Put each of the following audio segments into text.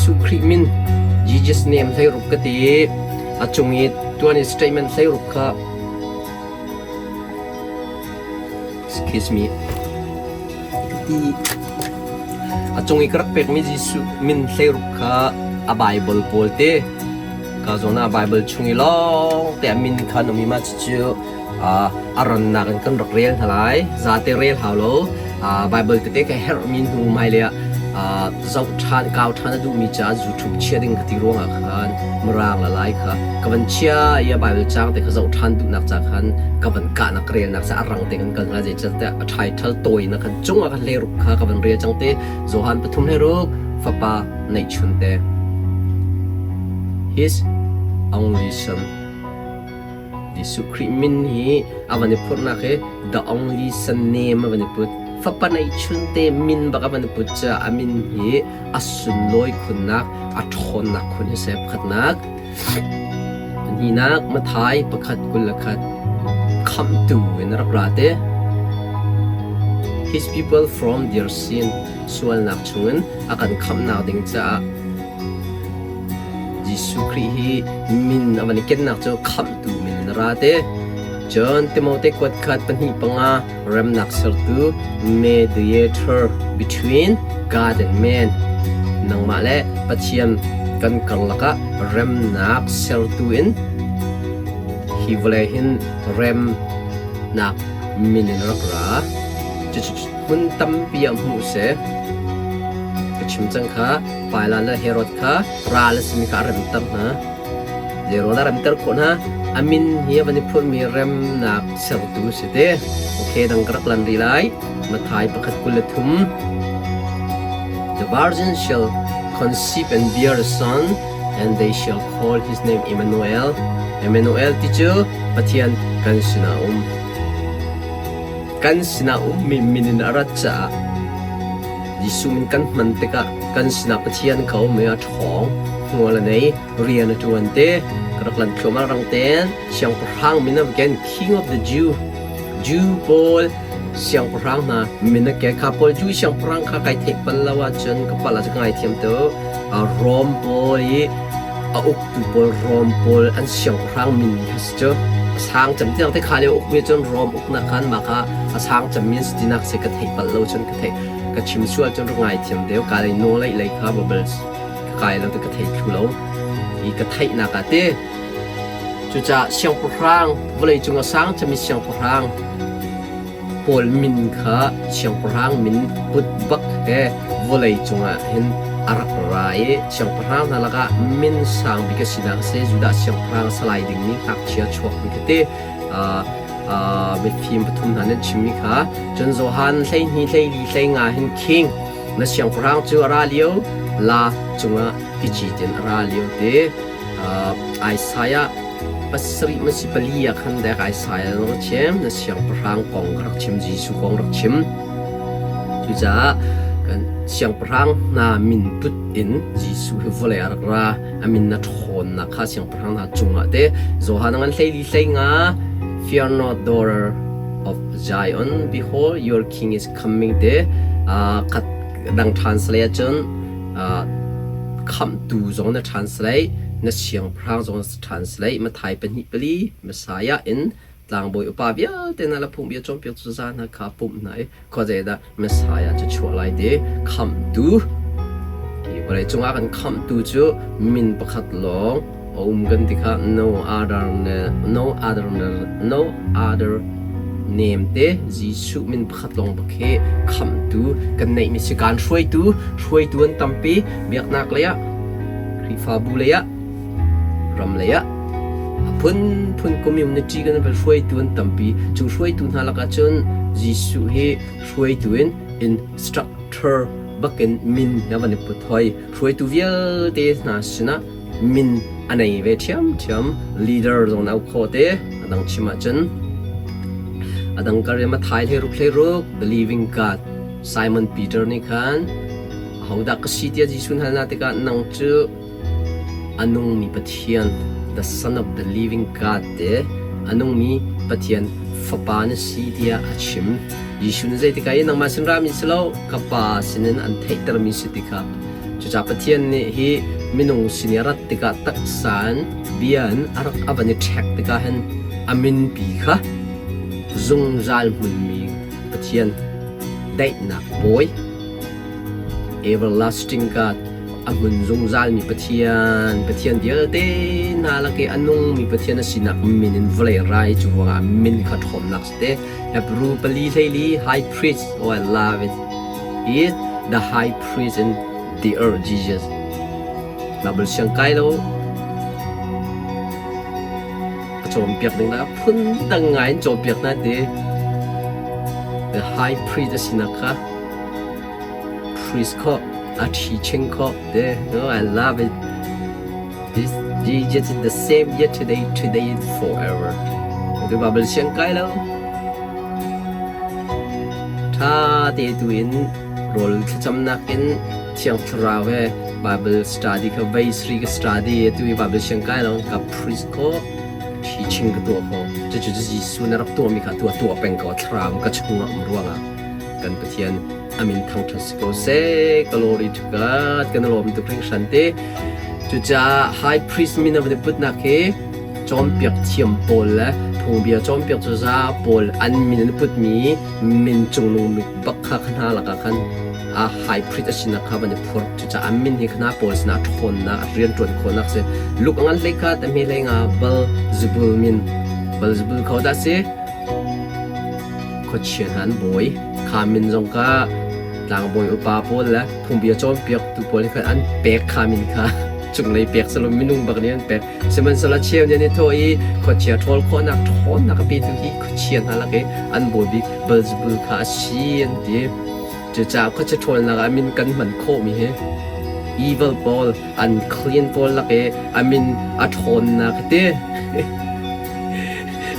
Jesuh Khrih min Jesus name hleiruk ka ti i a cung i tuan i statement hleiruk kha excuse me ka ti. A cung i ka rak pekmi Jesuh min hleiruk kha a Bible pawl te ka zawn ah Bible chung i lawng te a min kha an um i mah cucu a rannak in kan rak rel hna lai. Zate rel hau lo. Bible tete ka herhmi hnu hmailei ah zoh ṭhan, kau ṭhan a duhmi caah YouTube chia ding ka ti ruangah khan Mirang le Lai kha ka van chia i a Bible caang te kha zoh ṭhan duhnak ca khan ka van kahnak ka relnak ca a rang te kan kal hna. Zeicahtiah a title tawinak khan cungah khan hleiruk kha ka van rel cang te. Johan pathum hleiruk fapa neihchun te. His only son. Jesuh Khrih min hi a van i phurhnak hi the only son name a van i put. Fapa neihchun te min bak a van i put caah a min hi a sunlawi khunnak, a ṭhawnnak khun hi seh pakhatnak. Pahnihnak Matthai pakhat 21 khamhtu in a rak ra te. His people from their sin sualnak chungin a kan khamhnak ding caah Jesuh Khrih hi min a van i kennak cu khamhtu min in a ra te. Cun Timote kuat khat pahnih panga remnak sertu mediator between God and man nangmah le Pathian kan karlak ah remnak sertu in hi vawlei hin remnak min in rak ra. Cucu hmun tampi ah hmuh seh. Ka chim cang kha Pailan le Herod kha ral a simi kha a remter hna. Zeiruang dah a remter khawh hna? A min hi a van i phurhmi remnak sertu si te. Okay, dang ka rak lan rih lai. Matthai pakhat 23. The virgin shall conceive and bear a son, and they shall call his name Emmanuel. Emmanuel ti cu Pathian kan sinah um. Kan sinah ummi min in a rat caah Jesuh min kan hman tikah kan sinah Pathian kha um i a ṭhawng, hmual a nei, rian a ṭuan te. Ka rak lan thluahmah rang tein siangpahrang min a ken King of the Jew, Jew pawl siangpahrang hna min a ken. Kha pawl Jew siangpahrang kha kai theih bal lo ahcun ka palh ahcun ka ngaithiam tu. Rom pawl i a uktu pawl Rom pawl an siangpahrang min kha si cu. A sang cem tiang te kha lio ukmi cun Rom uknak khan mah kha a sang cemmi an si tinak si ka theih palh lo cun ka theih ka chim sual cun rak ngaithiam deuh ka lei nawl lei lei kha babal ka kai lo te ka thei thlu lo i ka theihnak ah te cucaah siangpahrang vawlei cung a sang cemmi siangpahrang pawl min kha siangpahrang min put bak he vawlei cungah hin a rak ra i siangpahrang hna lakah min sang bik a sinak a si Judah siangpahrang a si lai dingmi ngakchia chuakmi kha ti mifim pathum hna nih chimmi kha cun Johan 12 14 15 hin king na siangpahrang cu a ra lio la cungah i citin a ra lio te Isaiah pasarih man si pali ah khan dek Isaiah rak chim na siangpahrang kong ka rak chim Jesuh kong rak chim cucaah kan siangpahrang hna min put in Jesuh hi vawlei ah rak ra a min na ṭhawnnak kha siangpahrang hna cungah te Johan ngan 14 15 fear not daughter of Zion behold your king is coming te khat dang translate ahcun khamhtu zong na translate na siangpahrang zong na translate Matthai pahnih pali Messiah in tlangbawi upa vialte hna le phungbia cawnpiak cu za hna kha pumh hna i khuazei dah Messiah cu chuah lai ti khamhtu hi vawlei cungah kan khamhtu cu min pakhat lawng a um kan ti kha no other no other no other name te Jesuh min pakhat lawng bak hi khamhtu kan neihmi si kan hruaitu hruaitu an tampi biaknak lei ah Khrihfabu lei ah ram lei ah a phunphun community kan van hruaitu an tampi cu hruaitu hna lakah cun Jesuh hi hruaitu in instructor bakin min na van i put hoi hruaitu vialte hna sinah min a nei ve ṭhiamṭhiam leader zong na auh khawh te a dang chim ahcun a dang ka riam a thai hleiruk hleiruk the living God Simon Peter nih khan ahodah ka si tiah Jesuh hal na tikah nang cu a nungmi Pathian the son of the living God te a nungmi Pathian fapa na si tiah a chim Jesuh nih zeitikah i nangmah sin rami si lo ka pa sinin an theihtermi si ti kha. Cucaah Pathian nih hi minung sin i a rat tikah taksa in bia in a rak a van i ṭhek tikah hin a minpi kha zungzal hmunmi Pathian daihnak bawi everlasting God a hmun zungzalmi Pathian, Pathian vialte hna lak i a nungmi Pathian a sinak min in vawlei rai cu ruangah min kha ṭhawnnak si te. Hebrew pali hleili high priest, oh I love it. He is the high priest in the earth, Jesus. Bible siang kai lo a cawnpiak ding dah phun dang ngai in cawnpiak na ti. The high priest a sinak kha priest kho a teaching kho te no I love it. This Jesus is the same yesterday, today and forever. Tu Bible siang kai lo. Tha te tu in rawl thlacamnak in Thiang Thlarau he Bible study kha vei sri ka study tu i Bible siang kai lo ka priest ko teaching ka tuah ko. Cucu Jesuh na rak tuahmi kha tuah tuah peng ko thlarau ka chungah um ruangah kan Pathian amin thangṭhat si ko seh. Glory to God. Kan lawm tuk hringhran te. Cucaah high priest min a van i putnak hi cawnpiak thiam pawl le phungbia cawnpiak cuza pawl an min an putmi min cungnung bik bak kha hna lakah khan a high priest a sinak kha van i phurh. Cucaah an min hi khana pawl sinah ṭhawnnak rianṭuan khawhnak si. Luk a ngan hlei kha tamhi hlei nga Beelzebul min. Beelzebul kho dah si? Khuachia hna an bawi. Kha min zong kha tlangbawi upa pawl le phungbia cawnpiaktu pawl nih khan an pek kha min kha cunglei pek selaw minung bak nih an pek. Sihmanhsehlaw cheu nih an i thawh i khuachia ṭhawl khawhnak ṭhawnnak a petu hi khuachia hna lak i an bawi bik Beelzebul kha a si an ti. Cucaah khuachia ṭhawlnak ah min kan hman khawhmi hi evil pawl, unclean pawl lak i a min a ṭhawnnak hi ti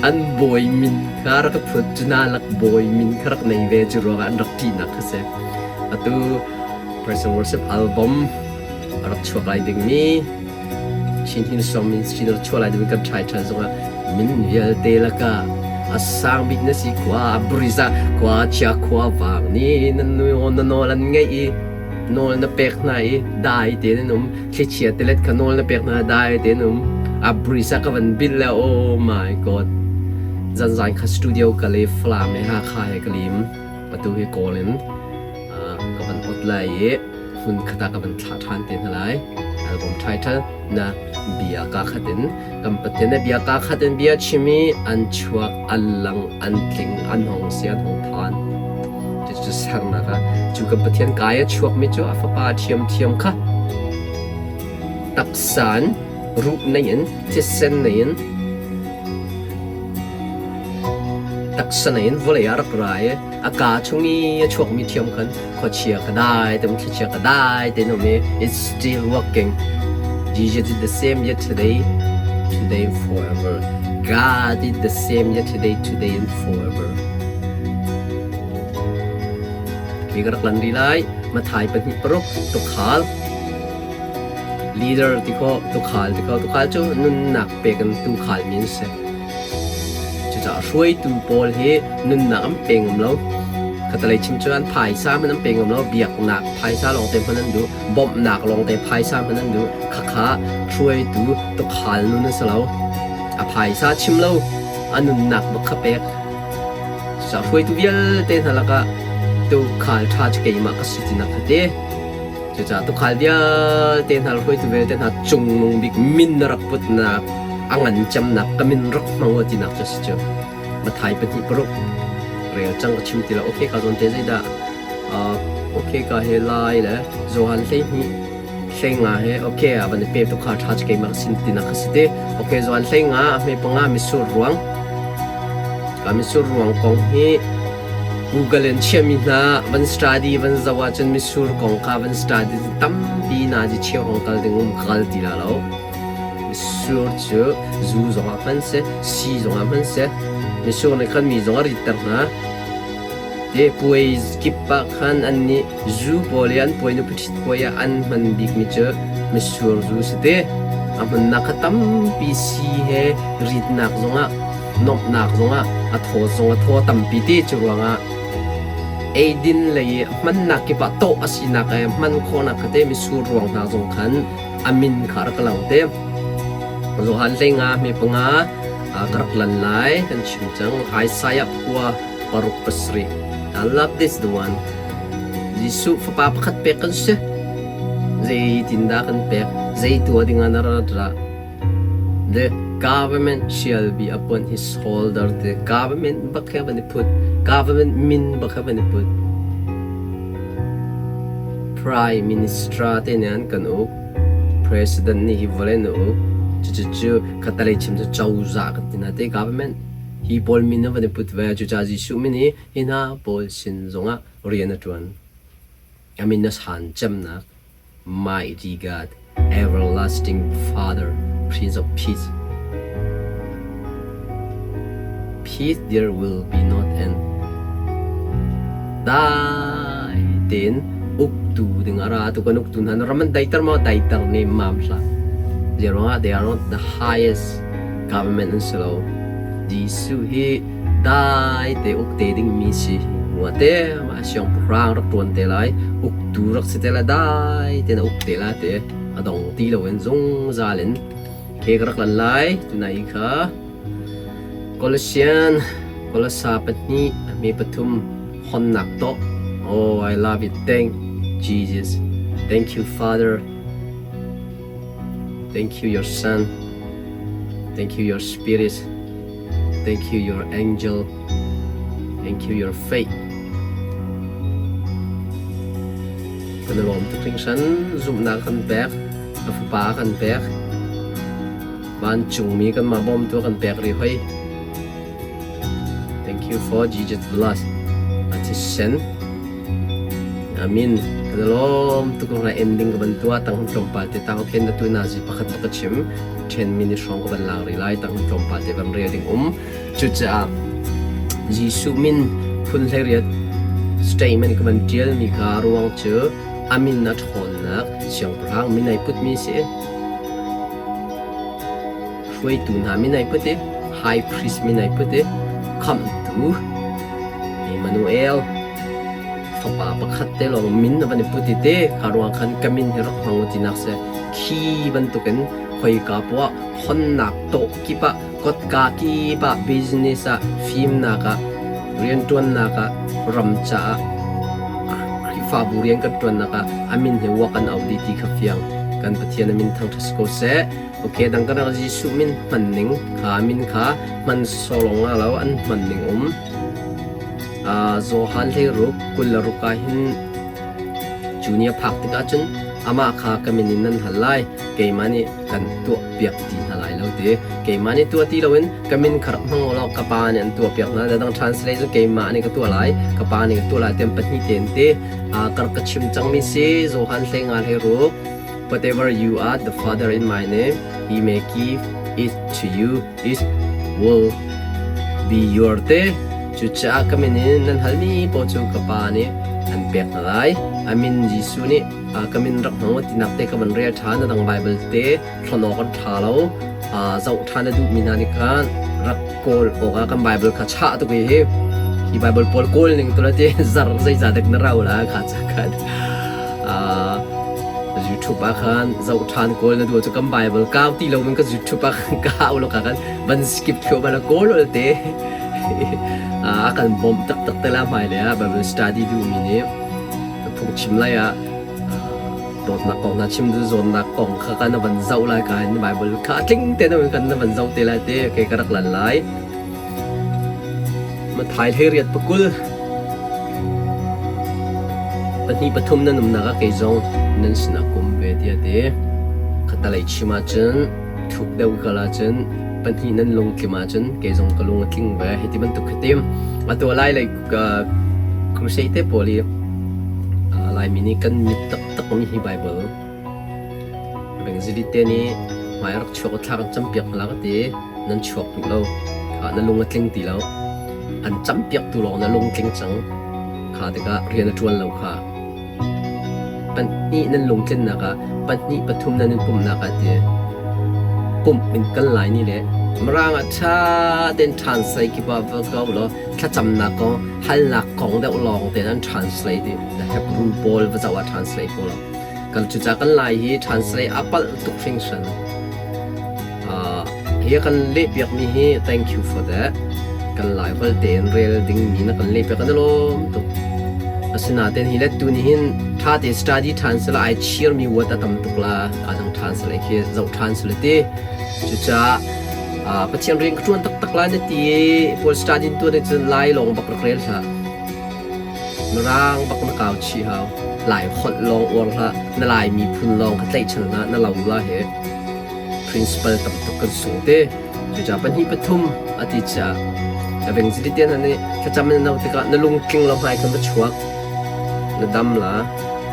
an bawi min kha rak i phut cu na lak bawi min kha rak nei ve cu ruangah an rak ṭihnak kha si. Atu Praise and Worship album a rak chuak lai dingmi Chin Hillsong Ministry na rak chuah lai dingmi kan ṭhai ṭhan zongah min vialte lakah a sang bik na si khua a buriza khua chia khua vang nih na na nawl an ngeih i nawl na pek hna i dai tein an um thlichia tilet kha nawl na pek hna dai tein um a buriza ka van bil le oh my god zanzan kha studio ka le Falam he Hakha he ka lim atu hi kawl in ka van ot lai i hmun khat ah ka van thlah ṭhan te hna lai. Album title na bia ka khat in kan Pathian na bia ka khat in bia chim i an chuak an lang an tling an hong si an hong phan. Cucu sernak ah cu kan Pathian kai a chuak mi cu a fapa ṭhiamṭhiam kha taksa in ruh nei in thisen nei in taksa nei in vawlei ah rak ra i a kaa chung i a chuakmi ṭhiam khan khuachia ka dai te thlichia ka dai te um i it's still working. Jesus is the same yesterday, today and forever. God is the same yesterday, today and forever. Khi ka rak lan rih lai Mathai 2:6 tukhal leader ti kho tukhal ti kho tukhal cu nunnak pek in tukhal mi an si. Cucaah hruaitu pawl hi nunnak an pe ngam lo. Khatalei chim cu an phaisa hmanh an pe ngam lo. Biaknak phaisa lawngte hmanh an duh. Bawmhnak lawngte phaisa hmanh an duh. Khakha hruaitu tukhal nun a si lo. A phaisa chim lo, a nunnak bak kha pek. Cucaah hruaitu vialte hna lakah tukhal ṭha cu keimah ka si tinak kha ti. Cucaah tukhal vialte hna le hruaitu vialte hna cungnung bik min na rak putnak a ngan cemnak ka min rak hmang u tinak cu a si cu. Mathai 2:6 rel cang ka chim ti lo. Okay ka zawn te zeidah okay ka he lai le Johan 12 hleinga he okay a van i pe tukhal ṭha cu keimah ka sin tinak kha si te. Okay Johan hleinga a hme panga misur ruang ka misur ruang kong hi Google in chiahmi hna van study van zoh ahcun mitsur kong kha van study tampi nazi cheu hong kal ding um ka kal ti la lo. Mitsur cu zu zongah hman seh, si zongah hman seh, mitsur nih khan mi zong a ritter hna. Te puai kip ah khan an nih zu pawl i an puai nupi ṭhit puai ah an hman bikmi cu mitsur zu si te. A hmannak kha tampi si he ritnak zongah nuamhnak zongah a thaw zong a thaw tampi te cu ruangah. Eidin lei i hmannak kip ah tawh a sinak i hman khawhnak kha te mitsur ruang hna zong khan a min kha a rak lang te. Johan 15 hme panga ka rak lan lai kan chim cang. Isaiah khua paruk pasarih. I love this the one. Jesuh fapa pakhat pek kan si. Zeitindah kan pek? Zei tuah ding ah na ra dah? The government shall be upon his shoulder. The government bak he van i put. Government min bak he van i put. Prime Minister te nih an kan uk. President nih hi vawlei na uk. Cucu khatalei chim cu cozah kan ti hna te government. Hi pawl min an van i put ve. Cucaah Jesuh min hi hi hna pawl sin zongah rian a ṭuan. A min a san cemnak Mighty God, Everlasting Father, Prince of Peace. Peace there will be not end. Dai tein uktu ding a ra tu kan uktu hna na ram an daiter maw daiter ne mam hlah. Zeiruangah they are not the highest government an si lo. Jesuh hi dai te uk te ding mi si ngua te mah siangpahrang rak ṭuan te lai uktu rak si te lai dai te na uk te la te a dong ti loin zungzal in ke ka rak lan lai tunai kha Colossian Colossa pahnih a hme pathum honnak tawh. Oh, I love it. Thank Jesus. Thank you, Father. Thank you, your Son. Thank you, your Spirit. Thank you, your angel. Thank you, your faith. Kan i lawm tuk hringhran. Zumhnak kan pek. A fapa kan pek. Vancungmi kanmah bawmtu kan pek rih hoi. Thank you for Jesus blood. A thisen. Amin. Kan i lawm tuk na ending ka van tuah tang hun tlawmpal te tang khen na tu na zi pakhat ka chim. 10 minute hrawng ka van lak rih lai tang hun tlawmpal te van rel ding um. Cucaah Jesuh min phun hleiriat statement ka van tial mi kha ruang cu amin a ṭhawnnak siangpahrang min ai put mi si. Hruaitu hna min ai put i high priest min ai put i khamhtu Emmanuel fapa pakhat te lawng min a van i put i te kha ruang khan ka min hi rak hmang u tinak si khi bantukin khoika poah honnak tawh kip ah kotka kip ah business ah fimnak ah rianṭuannak ah ram caah Khrihfabu rian kan ṭuannak ah a min hi uak kan auh dih ti kha fiang kan Pathian a min thangṭhat si ko seh. Okay, dang kan rak Jesuh min hman ning kha min kha hman sawlong nga lo an hman ning um. Johan hlei ruk kul le ruk ah hin cu ni a phak tikah cun amah kha ka min in nan hal lai keimah nih kan tuah piak ti hna lai lo ti keimah nih tuah ti loin ka min kha rak hmang law ka pa nih an tuah piak hna dang translate cu keimah nih ka tuah lai ka pa nih ka tuah lai tiam pahnih ten te ka rak ka chim cangmi si Johan hlei nga hlei ruk Whatever you are, the Father in my name, he may give it to you. It will be your te. Cucaah ka min in nan halmi paoh cu ka Pa nih an pek hna lai. A min Jesuh nih ka min rak hmang u tinak te ka van rel ṭhan. A dang Baibal te thlon awk an ṭha lo. Zoh ṭhan a duhmi hna nih khan rak kawl awkah kan Baibal kha chah tuk i hi Baibal pawl kawl ning tu la ti zar zeizah dek na rau la kha ca khan. YouTube ah khan zoh ṭhan kawl na duh cu kan Bible kau ti lo in ka YouTube ah khan kau lo ka kan van skip thluahmah la kawl ol te a kan bawmh taktak te la hmai le ah Bible study duhmi nih phungchim lai ah dawtnak kong hna chim duh zawnnak kong kha kan van zoh lai ka in Bible kha a tling te na kan van zoh te lai te ke ka rak lan lai Mathai hleiriat pakul pahnih pathum nan umnak ah kei zong nan sinah ka um ve tiah a ti. Khatalei chim ahcun thuk deuh kal ahcun pahnih nan lungtlim ahcun kei zong ka lung a tling ve. Hiti bantuk khi tim. Atu a lai lei crusade te pawl hi Laimi nih kan mit taktak mi hi Bible Evangelist te nih hmai rak chuak thla kan campiak hna ka ti. Nan chuak duh lo. Kha na lung a tling ti lo. An campiak tu lawng na lung tling cang. Kha tikah rian a ṭuan lo kha. Pahnih nan lungtlinnak ah pahnih pathum nan in pumhnak ah ti pumh in kal lai ni le Mirang ah ṭha tein translate khi va ko law thlacamnak kong halnak kong deuh lawng tein an translate i the Hebrew pawl va zoh ah translate pawl kan cucaah kan Lai hi translate a palh tuk hringhran. Hi kan lehpiakmi hi thank you for that. Kan Lai holh tein rel dingmi na kan lehpiak kan i lawm tuk. Asinain hi le tu nih hin ṭha tein study ṭhan sila ai chirmi word a tam tuk la ka dang ṭhan sila khi zoh ṭhan sila ti. Cucaah Pathian rian ka ṭuan taktak lai na ti i pawl study tuan cun Lai lawng bak rak rel hlah. Mirang bak na kau chih hau. Lai holh lawng uar hlah. Na Lai miphun lawng kha tlaihchan hlah. Na lo la he. Principal tam tuk kan sung te. Cucaah pahnih pathum a ti caah evangelist te hna nih thlacam in no tikah na lungtling lo hmai khan va chuak. Na dam la,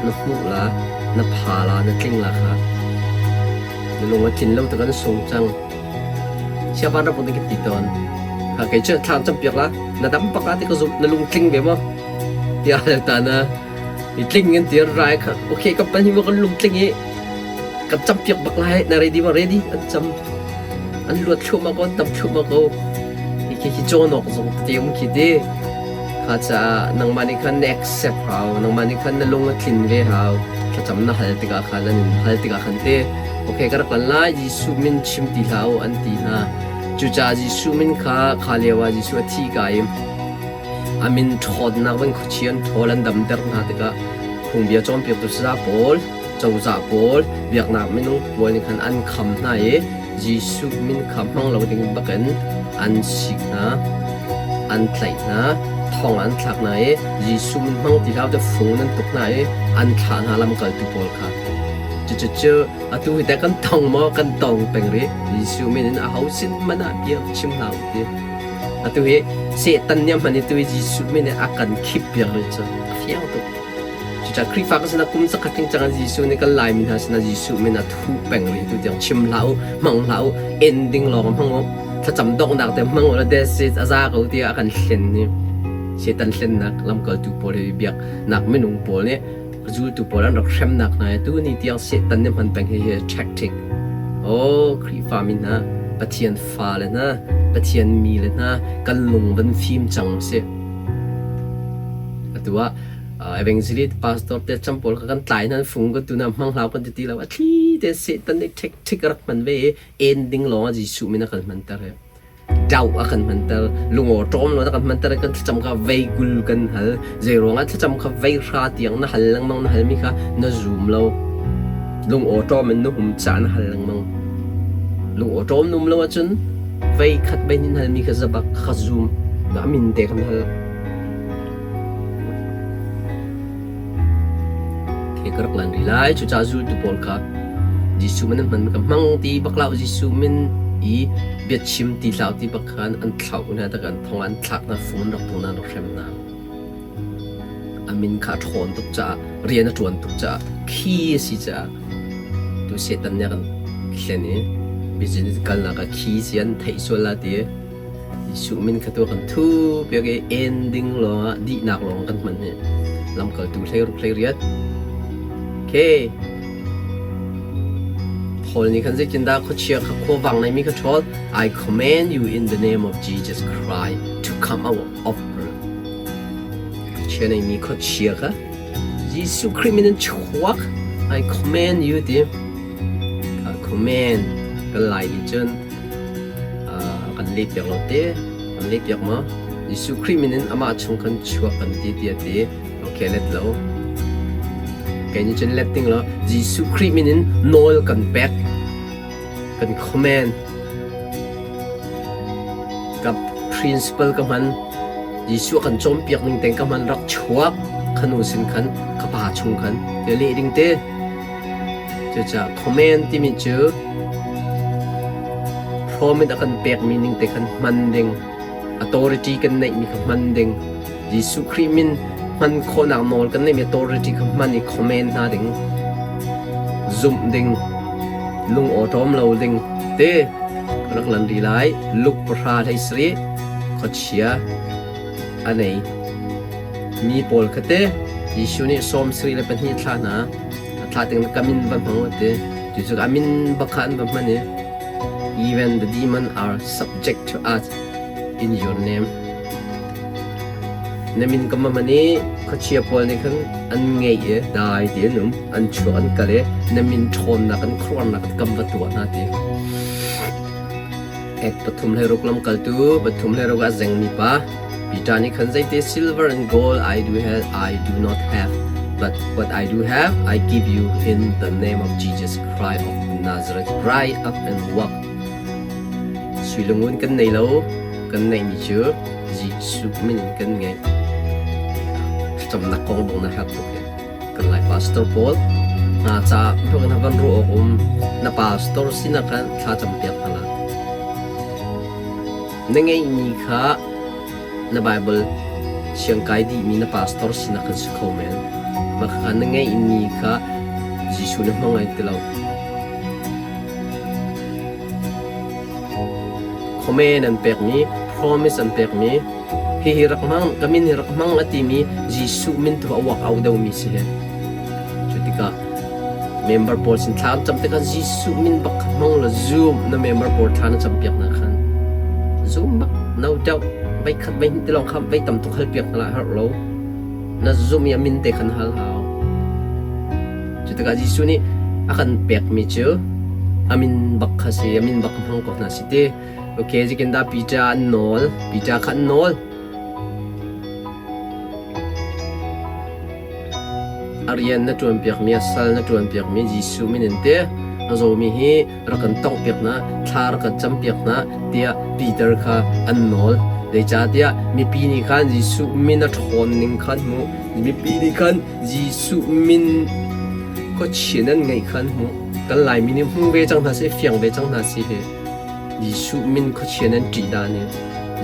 na hmuh la, na pha la, na tling la kha. Na lung a tlin lo tikah na sung cang. Siavan rak ka ti tawn. Ha kei cu thlam campiak la, na dam bak la ti ka zumh, na lungtling ve maw? Tiah hal ta na i tling in ti rai kha okay ka pan hi maw kan lungtling i kan campiak bak lai na ready ma ready an cam an luat thluahmah ko an tam thluahmah ko hi khi khi cawn awk zong te um khi ti kha caah nangmah nih khan na accept hau nangmah nih khan na lung a tlin ve hau thlacam na hal tikah khan an in hal tikah khan te okay ka rak lan lai Jesuh min chim ti hlah u an ti hna cucaah Jesuh min kha kha lio ah Jesuh a thi ka i a min ṭhawnnak van khuachi an ṭhawl an damter hna tikah phungbia cawnpiaktu saza pawl cozah pawl biaknak minung pawl nih khan an kham hna i Jesuh min kha hmang lo ding bakin an sik hna an tlaih hna thong an thlak hna i Jesuh min hmang ti hlah u fung nan tuk hna i an thlah hna lamkaltu pawl kha cucu atu hi teh kan tong maw kan tong peng rih Jesuh min in aho sin hmanh ah bia chim hlah u ti atu hi Satan nih a hman i tu hi Jesuh min in a kan khip piak rih cu a fiang tuk Cucaah Khrihfa kan sinah kum zakhat tling cang ah Jesuh nih kan Laimi hna sinah Jesuh min a thuh peng rih tu tiang chim hlah u, hmang hlah u, en ding lawng hmang u, thlacam donghnak te hmang u la that's it a za ko tiah a kan hlen ni. Satan hlennak lamkaltu pawl hi biaknak minung pawl nih zultu pawl an rak hremnak hna tu ni tiang Satan nih hman peng hi hi tactic. Oh Khrihfa mi hna, Pathian fale hna, Pathian mi le hna kan lung van fim cang sih. Atu ah evangelist pastor te cam pawl kha kan tlai hna fung kan tu na hmang hlau kan ti ti lo a thli te Satan nih ṭhek ṭhik a rak hman ve i ending lawng ah Jesuh min a kan hmanter he dau a kan hmanter lungaw ṭawm lo a kan hmanter kan thlacam kha vei kul kan hal zei ruangah thlacam kha vei hra tiang na hal lengmang na halmi kha na zum lo lungaw ṭawm in na hum ca na hal lengmang lungaw ṭawm num lo ahcun vei khat vei hnin halmi kha zabak kha zum a min te kan hal Khi ka rak lan rih lai. Cucaah zultu pawl kha Jesuh min an hman ka hmang ti bak hlah u Jesuh min i biachim ti hlah u ti bak khan an thlauh hna tak an thong an thlak hna fung an rak tung hna an rak hrem hna. A min kha a ṭhawn tuk caah rian a ṭuan tuk caah khi a si caah tu Satan nih a kan hlen i business kalnak ah khi si an theih sual la ti Jesuh min kha tu kan thu piak i ending lawngah dihnak lawng kan hman hi lamkaltu 16 18. Okay. Paul nih khan zeitindah khuachia kha khuavang neimi kha ṭhawl I command you in the name of Jesus Christ to come out of her. Khuachia neimi khuachia kha Jesuh Khrih min in chuak I command you ti I command kan lai nih cun kan leh piak lo te kan leh piak maw Jesuh Khrih min in amah chung khan chuak kan ti ti a ti okay let lo kei nih cun let ding lo Jesuh Khrih min in nawl kan pek kan command ka principle ka hman Jesuh kan cawnpiak ning teng ka hman rak chuak khanu sin khan ka pa chung khan te leh ding te Cucaah command timi cu promise a kan pekmi ning te khan hman ding, authority kan neihmi kha hman ding, Jesuh Khrih min hman khawhnak nawl kan neihmi authority kha hman i command hna ding, zumh ding, lung awṭawm lo ding te ka rak lan rih lai. Luke 10 13 khuachia a nei mi pawl kha te Jesuh nih 72 thla hna a thla ting ka min va hmang u ti. Cucu a min bak kha an va hman i. Even the demon are subject to us in your name. Na min ka ma i khuachia pawl nih khan an ngeih i dai ti an um, an chuak an kal i na min ṭhawnnak an khuaruahnak kam va tuah hna ti. Ek pathum hlei ruk lamkaltu pathum hlei ruk ah zengmi pa Peter nih khan zeite silver and gold I do have I do not have but what I do have I give you in the name of Jesus Christ of Nazareth rise up and walk. Sui le ngun kan nei lo kan neihmi cu Jesuh min in kan ngei. Thlacamnak kong bang na herh tuk hi. Kan Lai pastor pawl hna ca in van ruah awk um na pastor sinak khan thla campiak hna la. Na ngeihmi kha na Bible siangkai dihmi na pastor sinak kan si kho men. Mah kha na ngeihmi kha Jesuh na hmang ai ti lo. Comment an pekmi, promise an pekmi, hihi rak hmang, ka min hi rak hmang a timi Jesuh min tu a uak au deuhmi si hi. Cu tikah member pawl sin thla an cam tikah Jesuh min bak kha hmang law zoom na member pawl thla na campiak hna khan zoom bak no doubt vei khat vei hnih ti lawng kha vei tam tuk hal piak hna lah herh lo na zum i a min te khan hal hau. Cu tikah Jesuh nih a kan pekmi cu a min bak kha si, a min bak hmang ko hna si ti. Okay, zikin dah Peter an nawl, Peter kha an nawl. A rian na ṭuan piakmi, a sal na ṭuan piakmi Jesuh min in te a zawmi hi rak kan tawngh piak hna, thla rak kan cam piak hna tiah Peter kha an nawl. Zeicahtiah mipi nih khan Jesuh min a ṭhawn ning khan hmuh. Mipi nih khan Jesuh min khuachia nan ngeih kha an hmuh. Kan Laimi nih hmu ve cang hna seh, fiang ve cang hna si hi. Jesuh min khuachia nan ṭih dah nih.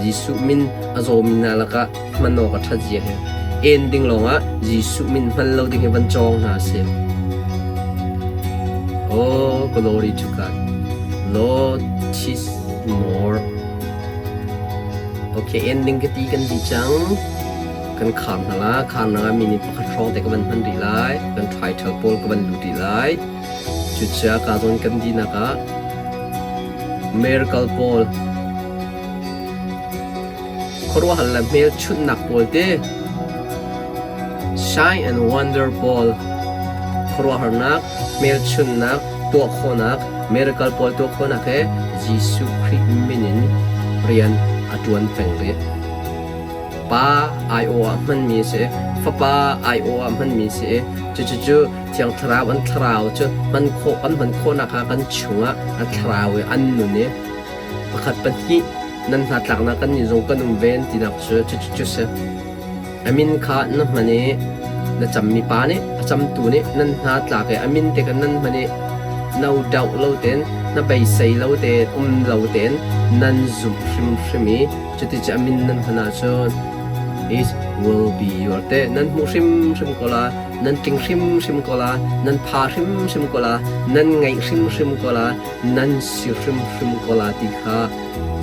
Jesuh min a zawmi hna lakah hman awk a ṭhat zia hi. En ding lawngah Jesuh min hman lo ding hi van cawng hna sih. Oh, glory to God. Lord, teach more. Okay, ending ka ti kan di cang. Kan khar hna la. Khar na minute pakhat hrawng te ka van hman rih lai. Kan title pawl ka van lut rih lai. Cucaah ka zawn kan dinak ah miracle pawl khuaruahhar le hmelchunhnak pawl te sign and wonder pawl khuaruahharnak hmelchunhnak tuah khawhnak miracle pawl tuah khawhnak he Jesuh Khrih min in rian a ṭuan peng rih. Pa aiawh ah hmanmi a si. Fapa aiawh ah hmanmi a si. Cucucu Thiang Thlarau an thlarau cu hman khawh kan hman khawhnak kha kan chungah a thlarau i an nun i pakhat pahnih nan hnatlaknak kan nih zong kan um ve an tinak cu cucucu si. A min kha na hman i na cammi pa nih a camtu nih nan hna tlak i a min te kha nan hman i no doubt lo tein na beisei lo tein um lo tein nan zumh hrimhrim i Cuti a min nan hman ahcun it will be your te nan hmuh hrimhrim ko la, nan tling hrimhrim ko la, nan pha hrimhrim ko la, nan ngaih hrimhrim ko la, nan si hrimhrim ko la ti kha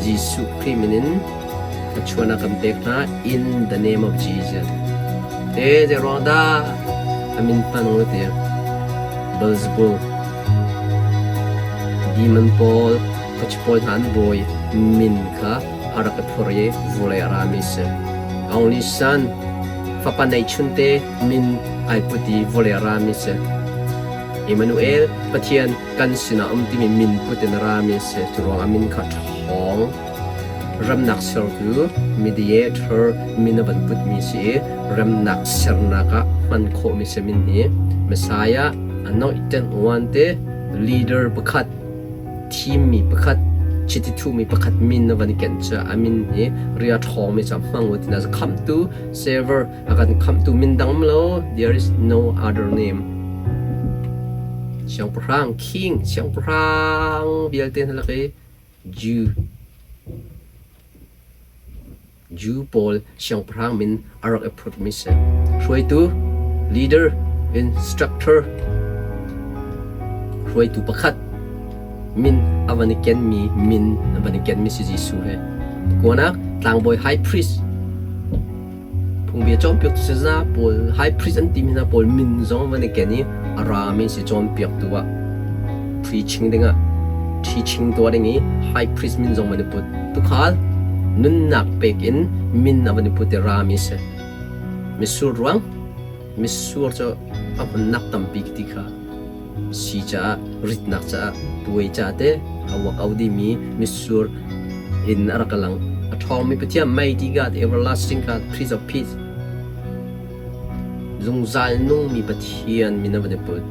Jesuh Khrih min in thluachuahnak kan pek hna in the name of Jesus. Te zei ruang dah a min hman u ti Beelzebul demon pawl khuachi pawl hna an bawi min kha a rak i phur i vulei a rami a si. Only son, fapa neihchunte min ai put i vulei a rami a si. Emmanuel, Pathian kan sinah um timi min put in a rami a si. Cu ruangah min kha ṭhawng. Remnak sertu, mediator, min a van putmi si i remnak sernak ah hman khawhmi si min hi Messiah, anointed one te, leader pakhat thimmi pakhat chiti thuhmi pakhat min na van i kenh cu a min hi ria ṭhawngmi cu hmang u tina khamhtu saver a kan khamhtu min dang lo there is no other name siangpahrang king siangpahrang vialte hna lak i Jew Jew pawl siangpahrang min a rak i phutmi si. Hruaitu, leader, instructor, hruaitu pakhat min a van i kenmi min a van i kenmi si Jesuh he. Kuanak tlangbawi high priest phungbia cawnpiaktu saza pawl high priest an timi hna pawl min zong van i ken i a rami si cawnpiaktu ah preaching dingah. Teaching tuah ding i high priest min zong van i put. Tukhal nunnak pek in min a van i put i rami si. Mitsur ruang mitsur cu a hmunnak tampi ti kha si caah ritnak caah puai caah te a uak au dimi mitsur in a rak lang. A ṭhawngmi Pathian, mighty God, everlasting God, Prince of Peace, zungzal nungmi Pathian min a van i put.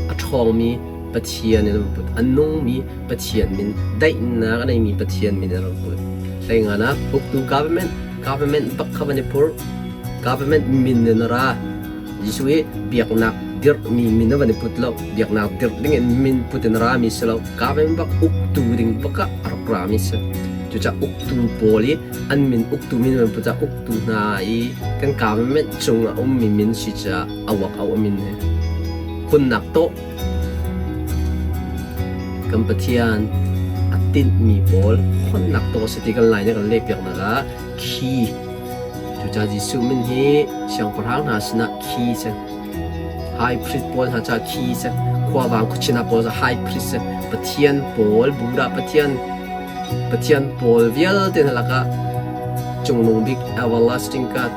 A ṭhawngmi Pathian in a van put. A nungmi Pathian min, daihnak a neimi Pathian min in a rak put. Hleingan ah uktu government, government bak kha van i phurh. Government min in a ra. Jesuh hi biaknak dirhmi min a van i put lo. Biaknak dirh ding in min put in a rami si lo. Government bak uktu ding bak ah a rak rami si. Cucaah uktu pawl i an min uktu min van put ah uktu hna i kan government cung ah ummi min si caah a uak au a min hi. Hunnak tawh kan Pathian a tinhmi pawl honnak tawh si ti kan lai nih kan lehpiaknak ah khi. Cucaah Jesuh min hi siangpahrang hna sinah khi si. High priest pawl hna caah khi si. Khuavang khuachina pawl caah high priest si. Pathian pawl, Buddha Pathian, Pathian pawl vialte hna lakah cungnung bik everlasting God,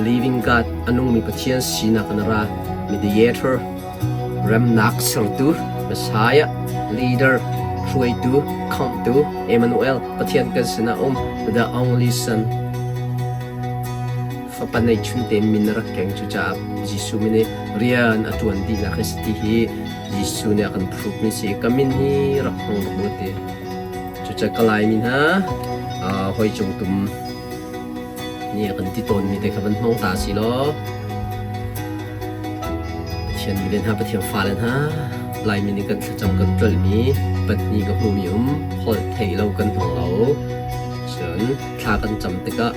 living God, a nungmi Pathian sinak in a ra. Mediator, remnak sertu, Messiah, leader, hruaitu, khamhtu, Emmanuel, Pathian kan sinah um, the only son. Fapa neihchun te min a rak keng. Cucaah Jesuh min i rian a ṭuan dihnak hi si ti hi Jesuh nih a kan proof mi si. Ka min hi rak hmang rak u ti. Cucaah ka Laimi hna, hoi cung tum nih a kan ti tawnmi te kha van hmang ta si law Pathian mi le hna, Pathian fale hna, Laimi nih kan thlacam kan tlolhmi pahnih ka hmuhmi um, holh theih lo kan hmang lo. Cun thla kan cam tikah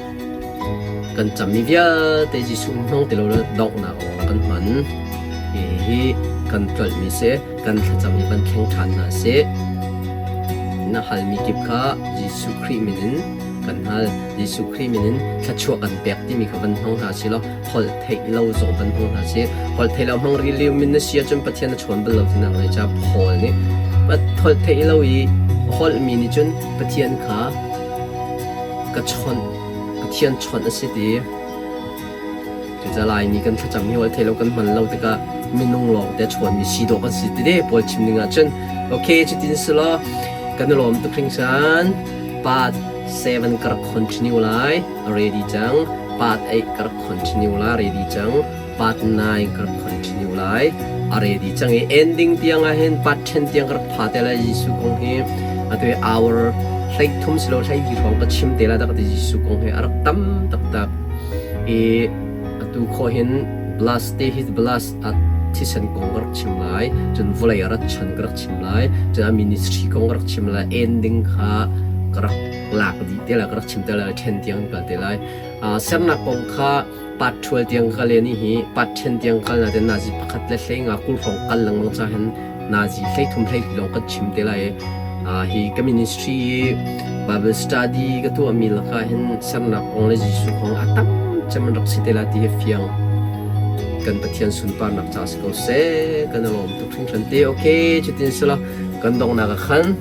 kan cammi vialte Jesuh hmang ti lo le donghnak lawng kan hman. Hihi kan tlolhmi si, kan thlacam hi van thleng ṭhan hna sih. Na halmi kip kha Jesuh Khrih min in kan hal. Jesuh Khrih min in thluachuah kan pek timi kha van hmang hna sih law holh theih lo zong van hmang hna sih. Holh theih lo hmang rih lio min na si ahcun Pathian a chawn bal lo tinak lai ca Paul nih holh theih lo i holhmi nih cun Pathian kha ka chawnh, Pathian chawnh a si ti. Cucaah Laimi kan thlacam hi holh theih lo kan hman lo tikah minung lawng te a chawnmi si dawh kan si ti te Paul chim ning ahcun. Okay, cutin si law kan i lawm tuk hringhran. Part 7 ka rak continue lai. Ready cang. Part 8 ka rak continue lai. Ready cang. Part 9 ka rak continue lai. A ready cang i ending tiang ah hin part 10 tiang ka rak pha te lai Jesuh kong hi. Atu hi hour 13 silo 14 hrawng ka chim te lai dah ka ti Jesuh kong hi a rak tam taktak. I atu khawh hin blast te hi blast a thisen kong ka rak chim lai. Cun vawlei a rat chan ka rak chim lai. Cun a ministry kong ka rak chim lai. Ending kha ka rak lak dih te lai, ka rak chim te lai, ṭhen tiang kal te lai. Sernak kong kha part 12 tiang ka len i hi part 10 tiang kal na ten nazi pakhat le hlei nga kul hrawng kal lengmang ca hin nazi hlei thum hlei lawng kan chim te lai. Hi ka ministry Bible study ka tuahmi lakah hin sernak kong le Jesuh kong a tam cem an rak si te lai ti hi fiang. Kan Pathian sunparnak ca si ko seh. Kan i lawm tuk hringhran te. Okay, cutin sila kan donghnak ah khan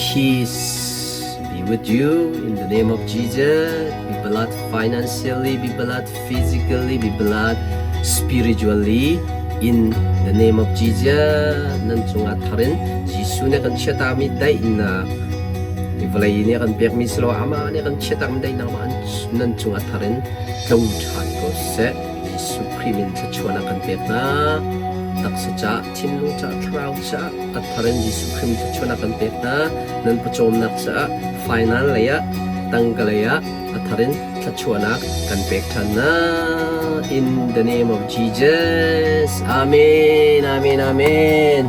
peace be with you in the name of Jesus. Be blessed financially, be blessed physically, be blessed spiritually in the name of Jesus. Nan cungah thar in Jesuh nih kan chiatami daihnak vawlei nih a kan pekmi si lo amah nih a kan chiatakmi daihnak mah nan cungah thar in tlung ṭhan ko seh. Jesuh Khrih min thluachuahnak kan pek hna. Taksa ca, thinlung ca, thlarau ca a thar in Jesuh Khrih min thluachuahnak kan pek hna. Nan pawcawmnak caah final lei ah tangka lei ah a thar in thluachuahnak kan pek ṭhan hna. In the name of Jesus. Amen. Amen. Amen.